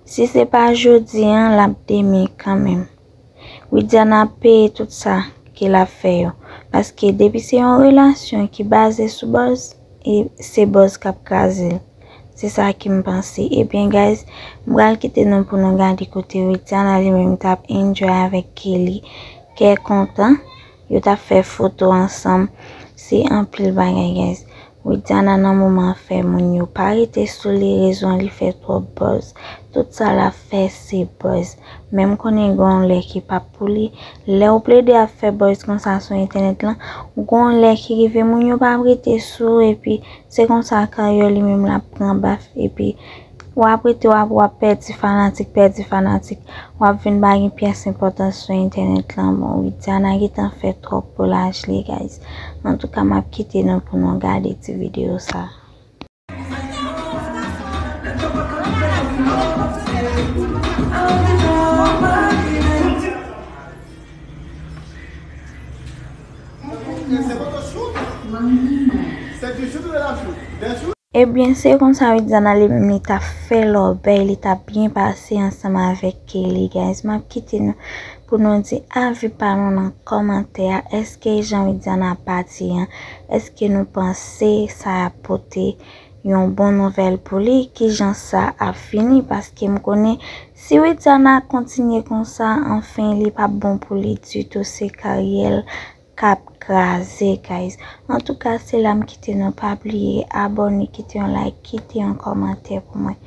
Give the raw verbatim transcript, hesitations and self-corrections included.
Si se pa jodi an, l ap demen kanmenm. Widiana ap peye tout sa ke l ap fè yo. Paske depi se yon relasyon ki baze sou buzz, e se buzz k ap kraze l. Se sa ke m panse. Ebyen, guys, m pral kite nou pou nou gade kote Widiana li menm t ap enjoy avèk Kelly. Kè kontan, yo t ap fè foto ansanm. Se anpil bagay, guys. Widiana nan moman an fè moun yo pa rete sou li, rezon li fè twòp buzz. Tout sa l ap fè se buzz. Men m konnen gen yon lè ki p ap pou li. Lè w plede ap fè buzz konsa sou entènèt lan, gen yon lè ki rive moun yo p ap rete sou ou, epi se konsa Carrière li menm l ap pran baf, epi w ap rete, w ap, w ap pèdi fanatik, pèdi fanatik. W ap vin pa gen pyès enpòtans sou entènèt lan. Bon, Widiana gentan fè twòp pou laj li, guys. Antouka, m ap kite nou pou nou gade ti videyo sa. Ebyen, se konsa Widiana li menm li t ap fè lòbèy, li t ap byen pase ansanm avèk Kelly, guys. M ap kite nou pou nou di avi pa nou nan kòmantè a. Èske jan Widiana pati an, èske nou panse sa ap pote yon bon nouvèl pou li? Kijan sa ap fini? Paske m konnen si Widiana kontinye konsa, anfen, li p ap bon pou li ditou. Se Carrière k ap kraze, guys. Antouka, se la m kite nou. Pa bliye abòne, kite yon like, kite yon kòmantè pou mwen.